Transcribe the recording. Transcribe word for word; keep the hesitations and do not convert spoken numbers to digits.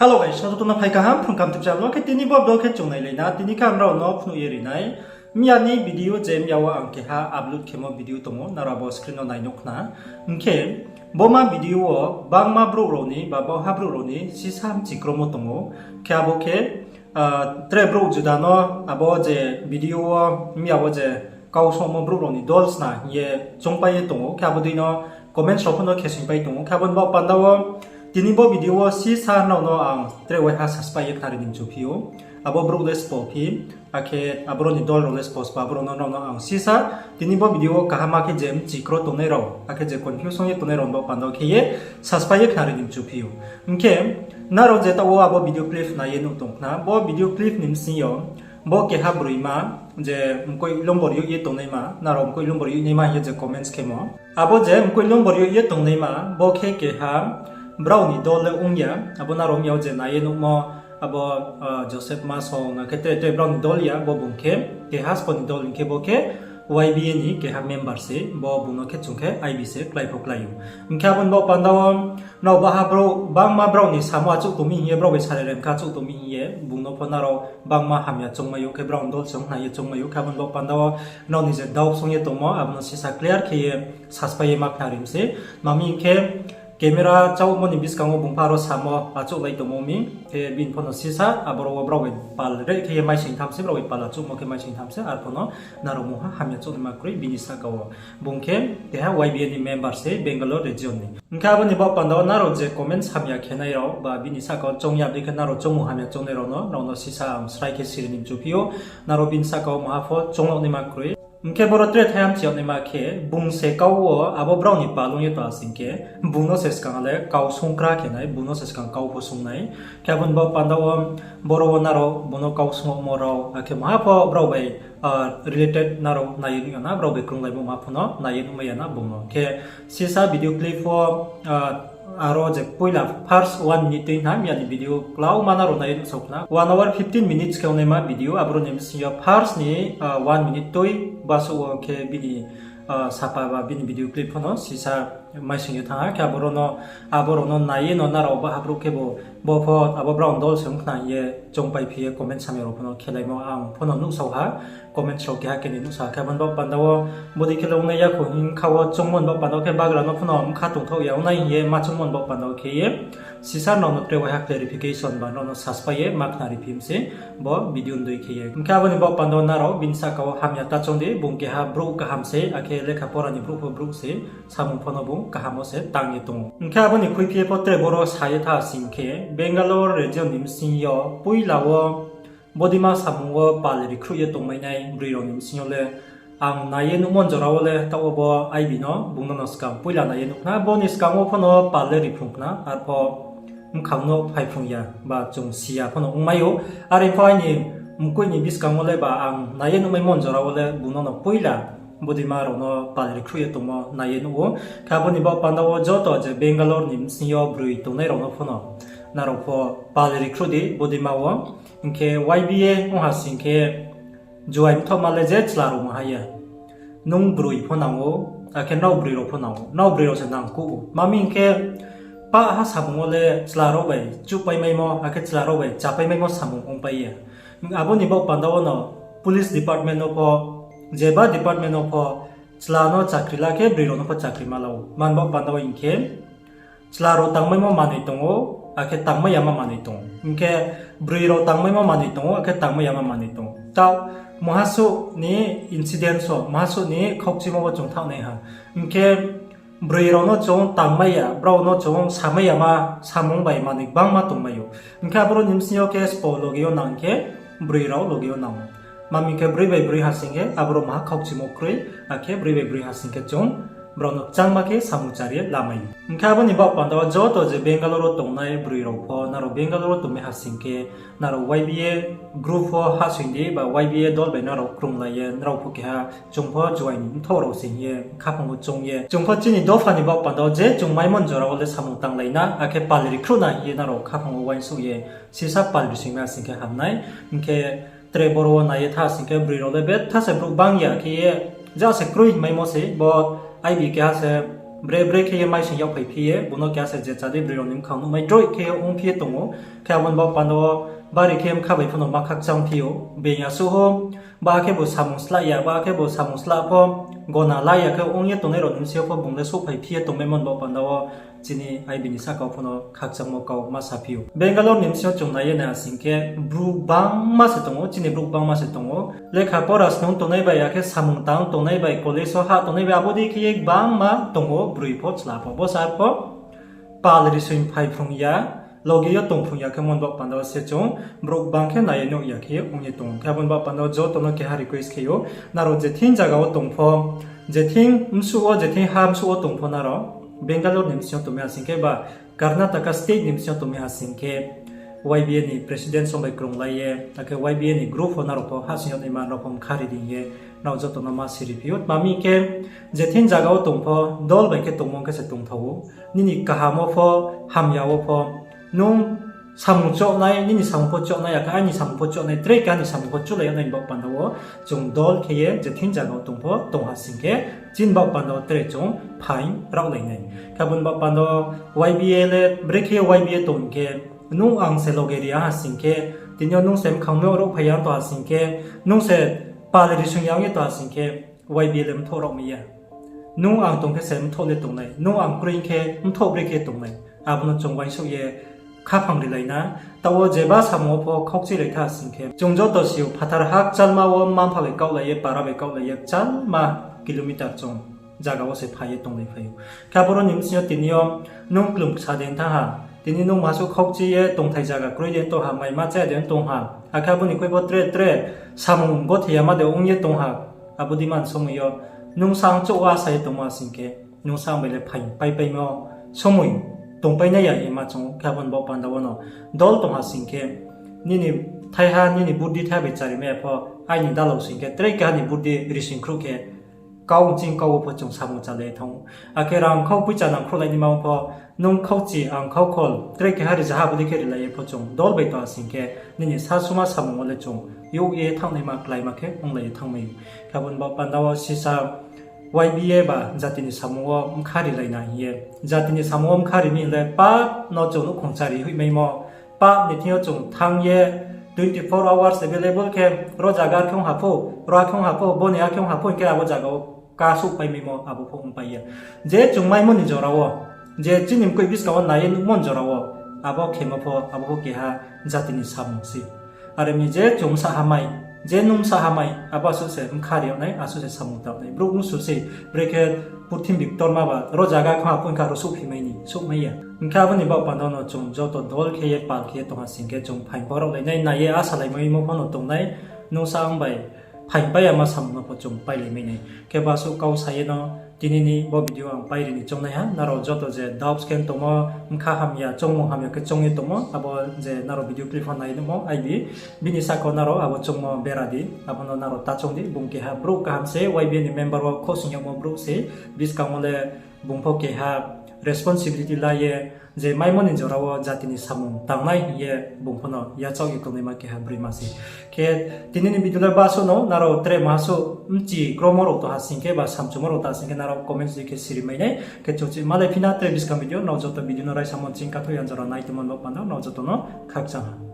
Hello guys, joto no phai kaham Phrung Kaham YouTube channel wo. Khe tini bo video khe chung nailai na, tini khe ang nrao no phnuh ye ri nai. Miya ni video je miya wo ang keha upload khemo video tong ou, nrao bo screen no nai nuh khna. Hing khe bo ma video wo bangma brouh rao ni ba baohha brouh rao ni sisa mchikromo tong ou. Khe abo khe tre brouh juda no abo je video wo miya wo je kau songmo brouh rao ni dol sna hing ye choungpai ye tong ou. Khe abo dei no comments rao pho no khesoingpai tong ou. Khe abo ni baoh panda wo tini bo video wo sisa nrao no ang tre waiha saspai ye khnari ni mchu phi ou. Abo brouh le sbo phi, akhe aboro ni dol rao le sbo sbo, aboro no nrao no ang sisa tini bo video wo kaham khe je mchikro tongnai rao, akhe je confusion ye tongnai rao ni baoh panda wo khe ye saspai ye khnari ni mchu phi ou. Hing khe nrao je taoh wo abo video clip nai ye nuh tong khna, bo video clip ni bsing yo bo keha broima je mkoih lombor youh ye tongnaima, nrao mkoih lombor youh naima hing ye je comments khemo. Abo je mkoih lombor youh ye tongnaima, bo khe keha brao ni dol le ong ya, abo nrao miya wo je nai ye nuhmo, abo Joseph Masong, akhe tre tre brao ni dol ya, bo bung khe keha sbo ni dol hing khe bo khe Y B A ni keha member se, bo bung no khe chung khe I B se klái pho klái ou. Hing khe abo ni baoh panda wo nrao baha brouh bangma brao ni samo achouh tong mi hing ye, brao bai salai rem khe achouh tong mi hing ye, bung no pho nrao bangma hamya choungmai ou, khe brao ni dol se ong khna ye choungmai ou. Khe abo ni baoh panda wo nrao ni je doubt song ye tongmo, abo no sisa clear khe ye saspai ye ma khnari mi se. Tma hing khe camera chaohmo ni buskang wo bung pha aro samo achouhlai tongmo mi, khe bini pho no sisa aboro wo brao bai pal re khe ye maisoing tham se, brao bai pal achouhmo khe maisoing tham se, arphuh no nrao mungha hamya chouh naima kroi bini sahka wo. Bung khe keha Y B A ni member se Bangalore region ni. Hing khe abo ni baoh panda wo nrao je comments hamya khenai rao ba bini sahka wo choung ya dei khe nrao choungmung hamya choungnai rao no, nrao no sisa ang srai khe siri ni mchu phi ou, nrao bini sahka wo maha pho choung yag naima kroi. Hing khe boro tre thaiha mchi yag naima khe, bung se kau wo abo brao ni pal ong ye tong ha sing khe, bung no se skang le kau sungkra khe nai, bung no se skang kau pho sung nai. Khe abo ni baoh panda wo boro wo nrao bung no kau sungmo rao, akhe maha pho brao bai related nrao nai ye nuh ya na, brao bai krunglaimo maha pho no nai ye nuhmai ya na bung no. Khe sisa video clip wo aro je poila first one minute tui na miya ni video klauma nrao nai ye nuhsao khna, one hour fifteen minutes khe ongnaima video, aboro ni bsing yo first ni one minute tui basuh wo khe bini sapa ba bini video clip pho no sisa maisoing ye thanng ha. Khe aboro no, aborao no nai ye no nrao baha brouh khe bo, bo pho abo brao ni dol se ong khna hing ye choungpai phi ye comment samai rao pho no khelaimo ang pho no nuhsao ha, comments rao keha keni nuhsao ha. Khe abo ni baoh panda wo bodei khe le ongnai ya kho hing kha wo choungmo ni baoh panda wo khe bagra no pho no bkha tongthaoh ya ongnai hing ye ma choungmo ni baoh panda wo khe ye sisa nrao no tre waiha clarification ba nrao no saspai ye ma khnari phi mi se bo video ni dei khe ye. Hing khe abo ni baoh panda wo nrao bini sahka wo hamya ta choung di, bung keha brouh kaham se, akhe lekha pora ni brouh pho brouh se, samung pho no bung kaham wo se tang ye tong ou. Hing khe abo ni khuiphi ye pho tre boro sa ye tha sing khe, Bangalore region ni bsing yo poila wo bodeima samung wo pal ri khruh ye tongmai nai broi rao ni bsing yo le, ang nai ye nuhmo jora wo le taoh wo bo I B no bung no no skang poila nai ye nuh khna, bo ni skang wo pho no pal le ri phrung khna, arpho bkhang no phai phrung ya ba chung si ya pho no ongmai ou. Are pho aini mkoih ni buskang wo le ba ang nai ye nuhmaimo jora wo le bung no no poila bodeima rao no pal ri khruh ye tongmo nai ye nuh ou. Khe abo ni baoh panda wo joto je Bangalore ni bsing yo broi tongnai rao no pho no, nrao pho pal ri khruh di bodeima wo. Hing khe Y B A ong ha sing khe, juai mthohma le je chla rao maha ya. Nung broi pho nang ou, akhe nrao broi rao pho nang ou, nrao broi rao se nangkuh ou. Tma hing khe, pah ha samung wo le chla rao bai chuhpaimaimo, akhe chla rao bai chapaimaimo samung ongpai ya. Abo ni baoh panda wo no police department no pho, jeba department no pho, chla no chakri la khe broi rao no pho chakri ma la ou. Tma ni baoh panda wo hing khe, chla rao tangmaimo manoi tong ou, akhe tangmai yama manoi tong ou. Hing khe broi rao tangmaimo manoi tong ou, akhe tangmai yama manoi tong ou. Taoh, maha suh ni incident wo, maha suh ni khaukchimo wo chung thanng nai ha. Hing khe broi rao no chung tangmai ya, brao no chung samai yama samung bai manoi gbangma tongmai ou. Hing khe aboro ni bsing yo khe sbo loge yo nang khe, broi rao loge yo nang ou. Tma hing khe broi bai broi ha sing khe aboro maha khaukchimo kroi, akhe broi bai broi ha sing khe chung brao no kchangma khe samung chari ye lamai ou. Hing khe abo ni baoh panda wo joto je Bangalore wo tongnai broi rao pho, nrao Bangalore wo tongmai ha sing khe, nrao Y B A group wo hahsoing di ba Y B A dol bai nrao krunglai ye, nrao pho keha chung pho juai ni mthoh rao se hing ye khaphang wo choung ye, chung pho chini dopha ni baoh panda wo je chung maimo jora wo le samung tanglai na, akhe pal ri khruh na hing ye nrao khaphang wo uaingsouh ye, sisa pal ri soingmai ha sing khe ham nai. Hing khe tre boro wo nai ye tha sing khe broi rao le betha se brouh bang ya khe ye, ja se kroi hingmaimo se bo I B keha se Bre bre khe ye maising yagphai phi ye, bung no keha se je chadei broi rao ni bkhang nuhmai droi khe ye ongphi ye tong ou. Khe abo ni baoh panda wo bari khe bkha bai pho no ma khakchang phi ou. Being asuh wo, ba khe bo samung slah ya, ba khe bo samung slah pho, gona la ya khe ong ye tongnai rao ni bsing yo pho bung le souhphai phi ye tongmaimo ni baoh panda wo, chini I B ni sahka wo pho no khakchangmo kau ma saphi ou. Bangalore ni bsing yo chung nai ye nai asing khe, brouh gbangma se tong ou, chini brouh gbangma se tong ou. Lekha pora snung tongnai bai, akhe samung tang tongnai bai, college wo hah tongnai bai, abo dei khe ye gbangma tong ou, broi pho, chla pho, bsa pho. Pal risoing phai phrung ya, loge yo tong phrung ya khe mon baoh panda wo se chung, brouh gbang khe nai ye nuh ya khe ye ong ye tong ou. Khe abo ni baoh panda wo joto no keha request khe ou, nrao je thing zaga wo tong pho, je thing bsuh wo, je thing ha bsuh wo tong pho nrao, Bangalore ni bsing yo tongmi asing khe ba, Karnataka state ni bsing yo tongmi asing khe, Y B A ni president song bai krunglai ye, akhe Y B A ni group pho nrao pho hahsoing yag naima rao pho bkha ri di hing ye, nrao joto no ma siri phi ou. Tma hing khe, je thing zaga wo tong pho, dol bai khe tongmo khe se tongthao ou. Nini kaham wo pho, hamya wo pho, nung samung chohnai, nini samung pho chohnai, akhe aini samung pho chohnai, tre keha ni samung pho chohlai yag nai ni baoh panda wo, chung dol khe ye je thing zaga wo tong pho, tong ha sing khe, chini baoh panda wo tre chung phaing raohlai nai. Khe abo ni baoh panda wo Y B A le, bre khe Y B A tong khe, nung ang se loge ri ya ha sing khe, tini yo nung se bkhang no rao phai ya tong ha sing khe, nung se pal risoing ya ong ye tong ha sing khe, Y B A le mthoh raohmai ya. Nung ang tong khe se mthoh le tongnai, nung ang kroi khe mthoh bre khe tongnai. Abo no chung uaingsouh ye khaphang rilai na. Taoh wo jeba samung wo pho khaukchilai tha sing khe, chung joto si ou, phathar hakchalma wo mma-mpha bai kaohlai ye, para bai kaohlai ye, kchalma kilometer chung zaga wo se phai ye tonglai phai ou. Khe aboro ni bsing yo tini yo nung klum ksa dei thanng ha, tini nung masuh khaukchi ye tongthai zaga kroi dei tong ha, maima chaya dei tong ha, akhe abo ni khui pho tre tre samung gothi yama dei ong ye tong ha, abo dei man somoi yo nung sa ang chouh wo asa ye tongma sing khe, nung sa ang bai le phaing paipaimo somoi tongpai nai ya hingma chung ou. Khe abo ni baoh panda wo no dol tong ha sing khe, nini thaiha, nini buddi thaiha bai chari mai ya pho, aini dalao sing khe tre keha ni buddi rising khruh khe, kau bching kau wo pho chung samung chalai ye thanng ou. Akhe rang khau poicha nang khruhlai naima pho, nung khauchi ang khaukhol tre keha rizaha abo dei khe rilai ye pho chung dol bai tong ha sing khe, nini sasuma samung wo le chung youh ye thanngnaima kláima khe onglai ye thanngmai ou. Khe abo ni baoh panda wo sisa Y B A ba jati ni samung wo bkha rilai na hing ye, jati ni samung wo bkha ri mi hing le pap no chung nouhkhong chari hoihmaimo, pap ni thing yo chung thanng ye twenty four hours available khe, ro zaga khe ong ha pho, ro khe ong ha pho, bo ni a khe ong ha pho hing khe abo zaga wo kasouhpaimaimo abo pho ongpai ya. Je chung maimo ni jora wo, je chini mkoih buskang wo nai ye nuhmo ni jora wo, abo khemo pho, abo pho keha jati ni samung se. Are mi je chung bsa hamai, je nung bsa hamai, abo asuh se bkha ri yag nai, asuh se samung tang nai. Brouh mnusu se, brekhe purthimbi ktorma ba, ro zaga khe ong ha pho hing khe aro souhphimai ni, souhmai ya. Hing khe abo ni baoh panda no chung joto dol khe ye, pal khe ye tong ha sing khe chung phaing pho raohlai nai, nai ye asa laimaimo pho no tong nai, nung sa ang bai phaing pai yama samung no pho chung pailai mai nai. Khe bo asuh kau sa ye no, tini ni bo video ang pai ri ni choungnaiha, nrao joto je doubts khe tongmo, bkha hamya, choungmung hamya khe choung ye tongmo, abo je nrao video clip pho nai nuhmo, I B, bini sahka wo nrao abo choungmo bera di, abo no nrao ta choung di, bung keha brouh kaham se, Y B A ni member wo khosning yagmo brouh se, buskang wo le bung pho keha responsibility la ye, je maimo ni jora wo jati ni samung tangnai hing ye bung pho no yachaoh ye tongnaima keha broima se. Khe tini ni video le bo asuh no, nrao tre ma asuh bchi kromo rao tong ha sing khe ba samchumo rao tong ha sing khe nrao comments dei khe siri mai nai. Khe chung chi malai phi na tre buskang video, nrao joto video no raisa mon ching kathoh ya jora nai tongmo ni baoh panda nrao joto no khakchang ha.